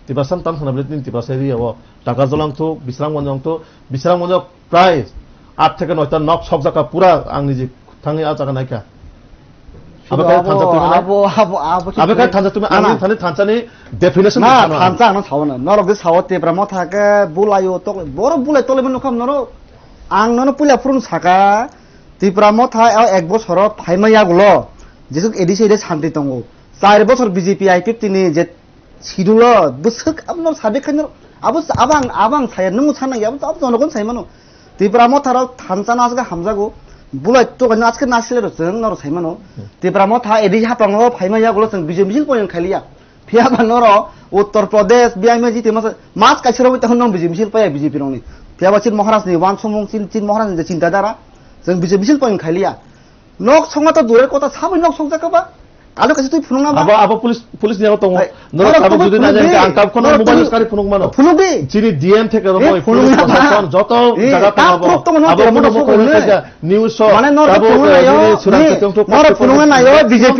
Tiprasa tan khana ble, tini Tiprasa area o taka jolang thuk, Bisramganj wng thuk, Bisramganj o prai aat theke noita nok sokjak kha pura, ang niji thangwi ah jaga naikha. Abo khe thansa twi mane? Abo, abo, abo khe Abo khe thansa twi mane? Na, na. Ang thani thansa ni definition Na, thansa ang sao na. Norok je sao Tipra Motha khe bulai o tokle, borok bulai tole mano kham norok. Ang nono puila phurung saka, Tipra Motha o ek bosoro phaima yagulo, jesuk A D C ede santi tongo. Char bosor B J P I P F T ni je sidulo bwswk abono sabe khaino abo, abang, abang saya nung sana ya abo, abo jonogon sai mano. Tipra Motha rok thansa no aswk hamjago. Bulai to kaino aswk nasile ro chwng noro sai mano. Tipra Motha A D C hapang o phaima yagulo chwng B J P misil poyon khailiya. Phiya ba noro Uttar Pradesh, B I M G te masa, mas kaisa rogwi tong nong B J P misil paya B J P rongni. Phiya ba chin Maharaj ni wansomung, chin, chin Maharaj ni chinta dhara, chwng B J P misil poyon khailiya. Nok songma to durer kota sabai nok songjak ba. Alo kaisa twi phunukna ba. Abo, abo police, police ni tongo. Hai, norok tabuk jodi na jang ang tab kono mobile phunuk di. Phunuk di. Chini D M theke rok phunuk na ba. Joto jaga tongo abo. Abo phunuk phunuk phunuk. News so. Mane norok tabuk phunuk na yo. Norok phunuk na yo B J P.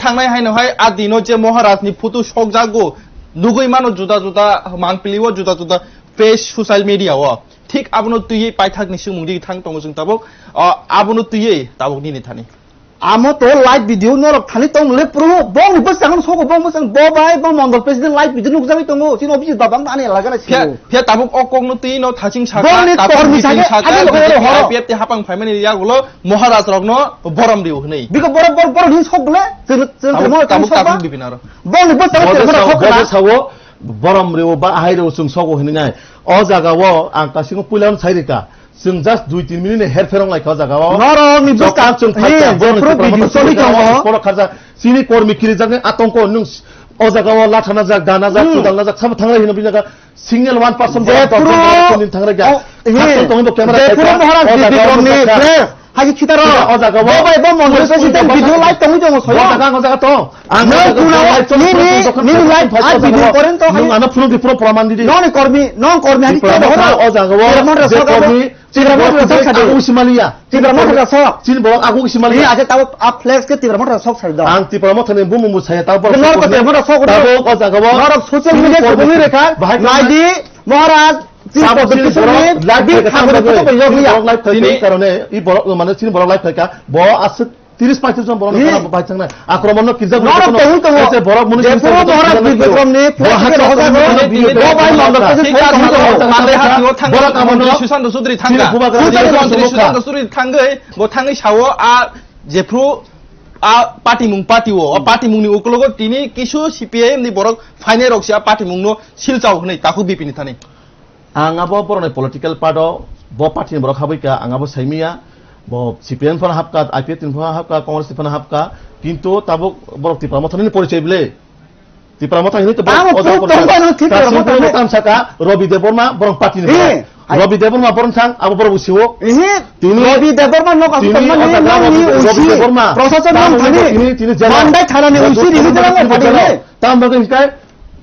thangnai haino hai a dino je Maharaj ni photo sokjago, nugui mano juda juda mangpili o, juda juda page social media o. Thik abono twiwi paithak ni swngmung di thang tongo chwng tabuk. O, abono twiwi tabuk nini thani. Amo to live video norok thani tong le pro, bong ni bwsang no sogo, bong bwsang bo bai, bo mondol president live video nukjagwi tongo, chini office babang ani elaga na Phiya, sio. Phiya tabuk o kok no twi no thaching saka, Bong ni tabuk tor ni meeting saka, saka, ani logo B J P horo. I P F T hapang phaimani yagulo Maharaj rok no borom riu hwnwi. Biko borok, borok, borok hin sok bole, chwng, chwng Tabuk, tamo tabuk, sok tabuk ba? Bipin aro. Bong ni bwsang Bo no sok sao, sok bo na. Sao, borom riu ba ahai riu chwng sogo hwnwi nai. O jaga o ang kasingo puila no sai rika. Chwng just dui tin minute ni herpher wng lai kha o jaga o. Norok ni Jokar bwskang chwng ni phaikha, borok ni jephru Tipra video Motha choli chwng tongo. Borok kharjak. Chini kormi kirijak ni atongko nwng s-, o jaga o lathana jak, dana jak, Hmm. Kudalna jak, sabo thanglai hino bini jaga single one person borok Jephru tongkha, borok tongkha, thanglai kha. O, he. Hasan tongwi bo camera Jephru khaikha. Maharaj O jaga o Bikram ni bwskang kha. Dress. Haji khitaro. O jaga o Bo bai bo mondol Bwskang president kha. Video live tongwi tongo O soyo. jaga, o jaga to. Ang Nang o jaga kuna o live choli nini, choli choli nini live choli a choli video choli. Koren to Nwng hai. Ano phunuk di phunuk praman di di. Noni kormi, non kormi hai Tipra khe Motha dohoro. O jaga o Tipra Motha je soka kormi, do. Tipra Motha Tipra soka Motha do. Aku Ismaliya. Tipra Motha sok. Chini borok aku Ismaliya. Ni aje tabo a flex ke Tipra Motha sok sai do. Ang Tipra Motha ni bumung bu saya tabo. Nor ko Tipra Motha sok do. Tabo o jaga o. Nor social media ko bumi rekha. Bahai Nai di Maharaj. Tabo chini borok live khaikha tamo ko yog ya. Borok live khaikha karone i borok mane chini borok live khaikha. Bo asuk Tiris paitris jon borok Ni- no bahai thangnai. Akromon no kirjak Norok borok tongwi tongo. Ese borok muni Jephru kirjak borok Borok kirjak Bikram ni borok Bikram ni Hajjat Hajjat Hajjat Hajjat Hajjat Hajjat Hajjat Hajjat Hajjat Hajjat Hajjat Hajjat Borok amo no Sushant Chaudhary thangka. Chini bubagra Sushant Chaudhary Sushant Chaudhary thangwi, bo thangwi sao a jephru a patimung patio, a patimung ni ukologo tini kisu C P I M ni borok phainai rok se a patimung no silchao hwnwi takhuk B P ni thani. Ang abo borokni political part o bo party ni borok habwi kha, ang abo saimanya. Bo C P M phano hapkha, I P F T ni phano hapkha, Congress ni phano hapkha, kintu tabuk borok Tipra Motha ni porichoi bwle. Tipra Motha hinwi to Tamo borok o jaga proof tong pai no thik Tipra Motha ni. Tam saka Robi Debbarma borok party ni He, borok. Hai. Robi Debbarma borok thang abo borok usiwo. Ehe, Tini, Robi Debbarma no kasu tini tongmani o jaga nang ni Robi usi. Debbarma. Prosason Tamo nang thani. Tini, tini jela. Mandai thana ni Robi usi ni Debbarma jela tini ngadi jela. Tamo bagwi hingkai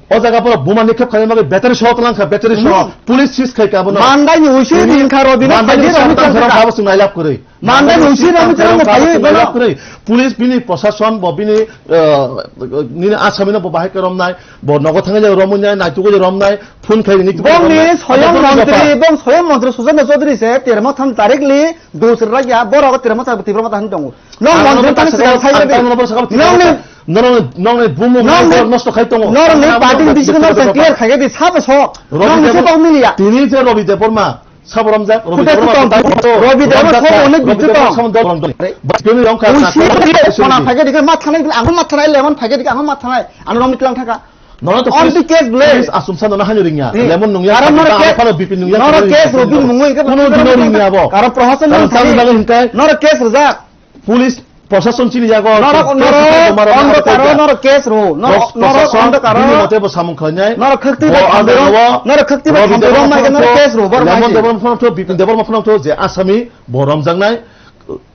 O jaga borok buma nikhep khaina bagwi battery sohor tlang kha, battery sohor. Hmm. Police seize khai kha bono. Mandai ni usi Tini ringkha Robi no Mandai ni khaidi usi rok ringkha ringkha. Sabo chwng nailap kwrwi. Mandai ni usi rok Mandai ringkha sabo chwng nailap kwrwi. Police bini proshason bo bini, uh, nini asami no bo bahai khe romnai, bo nogo thangwi romwi nai, naitugo romnai, phone khai ringwi Bong ni romnai. Soyam Abo montri, bapa. Bong soyam montri Sushanta Chaudhary se termo tham tarik li dos rakya, borok termo tham, termo tham tongo. Nong Ang mantri nono tang sakha, sakha ang khai tang nono sakha, nong ni, nong ni, nong ni bumu nong ni, nosto khai tongo. Nong ni party ni bisingo nong clear khai di sabo sok. Nong ni se tong miliya. Tini je Robi Debbarma, sabo romjak, Robi Debbarma. Robi Debbarma sabo onek bijo tong. Sabo dol, dol. Bas kini yong kha. Usi kona khai di ma thanai, ang ma thanai, lemon khai di, ang ma thanai. Ano nong ni tlang thaka. Nono to on the case ble. Asumsa nono hanyo ringya. Lemon nungya. Karon nono case, nono case Robi mungwi ke. Kuno dino ringya bo. Karon prohason nong thani. Nono case rwjak. Police, proshason chini yago. Norok, norok, on the case ro. Norok, norok, on the case ro. Bini mote bo samung khlainai. Norok khakti bai thamdero. Norok khakti bai thamdero, mai norok case ro, bor Lemon mai. Debbarma phano to, Bipin Debbarma phano to, je asami, bo romjaknai.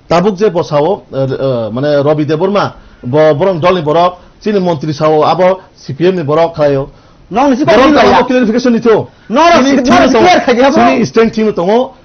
Tabuk je bo sao, eh, eh, mane Robi Debbarma, bo borok dolni borok, chini montri sao, abo C P M ni borok khlaio. Nong ni si Borok kok abo nilaiya. Clarification nito. Norok, chini norok team clear khai di abo. Chini stand team tongo.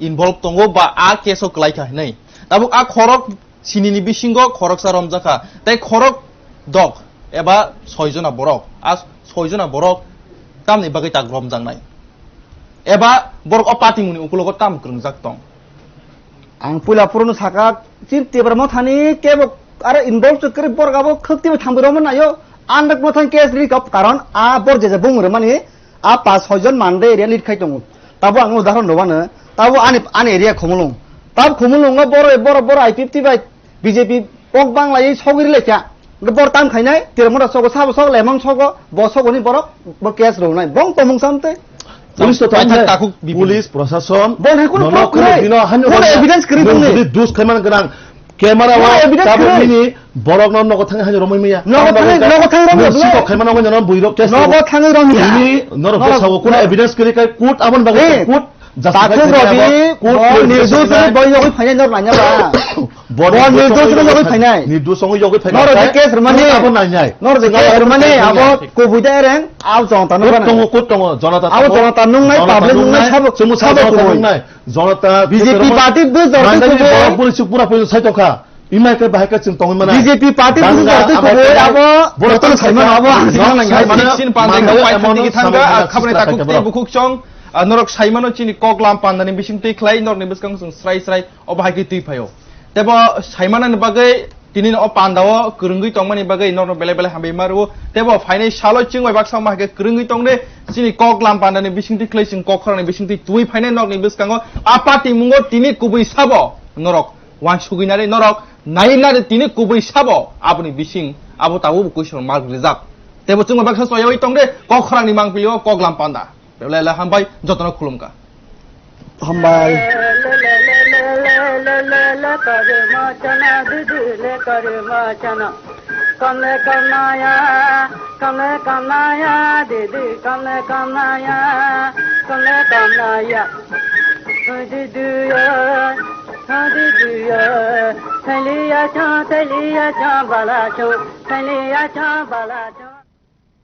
involve tongo ba a case o kwlai kha hinwi. Tabuk a khorok sinini bisingo khoroksa romjakha, tei khorok dok eba soi jona borok, a soi jona borok tamni bagwi tak romjaknai? Eba borok o party mungni ukulogo tam kwrwngjak tong? Ang puila phuru no saka, chini Tipra Mothani kebo aro involve se kwrwi, borok abo khwk twibo thangwi romwi naio. Ang rok Mothani case rikha, karon a bor je je bung rwmani a pas soi jon Mande area lead khai tongo. Tabo ang udahoron rwmano, tabo ani, ani area Khumulwng. Tabo Khumulwngo boro, boro, boro I P F T bai B J P kok bang laiwi sogwi rwlaikha. Hwnkhe bor tam khainai, Tipra Motha sogo, sabo sok, Lemang sogo, bo sogoni borok, bo case rwnai. Bong tongmung sam tei. Police to Paithak tamo takhuk bipini. Police, prosason, Bong hai kuno nono proof kuno kwrwi. Dino hanyo Kuno rwna. Evidence kwrwi Nwng bongni. Jodi dus khaiman gwnang, camera Kuno o evidence tabuk kwrwi. Nini borok no nogo thangwi hanyo romwi maya. Nogo thangwi, nogo thangwi romwi Nwng maya. Sikok khaimano wngwi nono buirok case Nogo rwo. Thangwi romwi maya. Nini norok Nogo, bwsago kuno nogo. Evidence kwrwi khai court aboni bagwi Hey. Court Justice Takhuk Robi, Bo Nirdosh Robi yogwi phainai nor nanya ba. Bo Nirdosh Robi yogwi phainai. Nirdosh Robi yogwi phainai. Nor je case rwmani. Abo nainai. Nor je case rwmani, abo kubui da ereng, abo jonta nung Kut tongo, kut tongo, jonata Abo tongo. Jonata nung nai, Jonata public nung nai, sabo, chwngno sabo sabo jonata kubui. Nung nai. Jonata B J P party bo jonata kubui. Buri suk pura pura sai tongkha. Imai khe bahai khe chwng tongwi mano. B J P party Bangla, bujor twi America, kubui abo borok jotono tong saimano abo ang Norok saimano, saimano, Sixteen pande Mandai kok pai emon thangni samani thangka, gana a khabani sisra takhuk khaikhe tei borok. Bukhuk chong, a norok saimano chini kok lam pandani bising twi khlai norokni bwskango chwng srai srai obo hai khe twi phaio. Tebo saimanani bagwi tini o pandao kwrwngwi tongmani bagwi norokno belai belai hambai ma rwo. Tebo phainai salo chwng bai baksa ma hai khe kwrwngwi tongde chini kok lam pandani bising twi khlai chwng kok khorangni bising twi twi phainai norokni bwskango a party mungo tini kubui sabo norok. Wansugwi nari norok, nai nari tini kubui sabo, aboni bising, abo tabuk bo kuisong mark rijak. Tebo chwngno baksa soyawi tongde, kok khorangni mangpili o kok lam panda. Belai belai hambai, jotono khulumkha. Hambai. Kamle kamnaya, kamle kamnaya, didi kamle kamnaya, kamle kamnaya. Didi ya, didi ya, thaliya cha, thaliya cha, bala cha, thaliya cha, bala cha.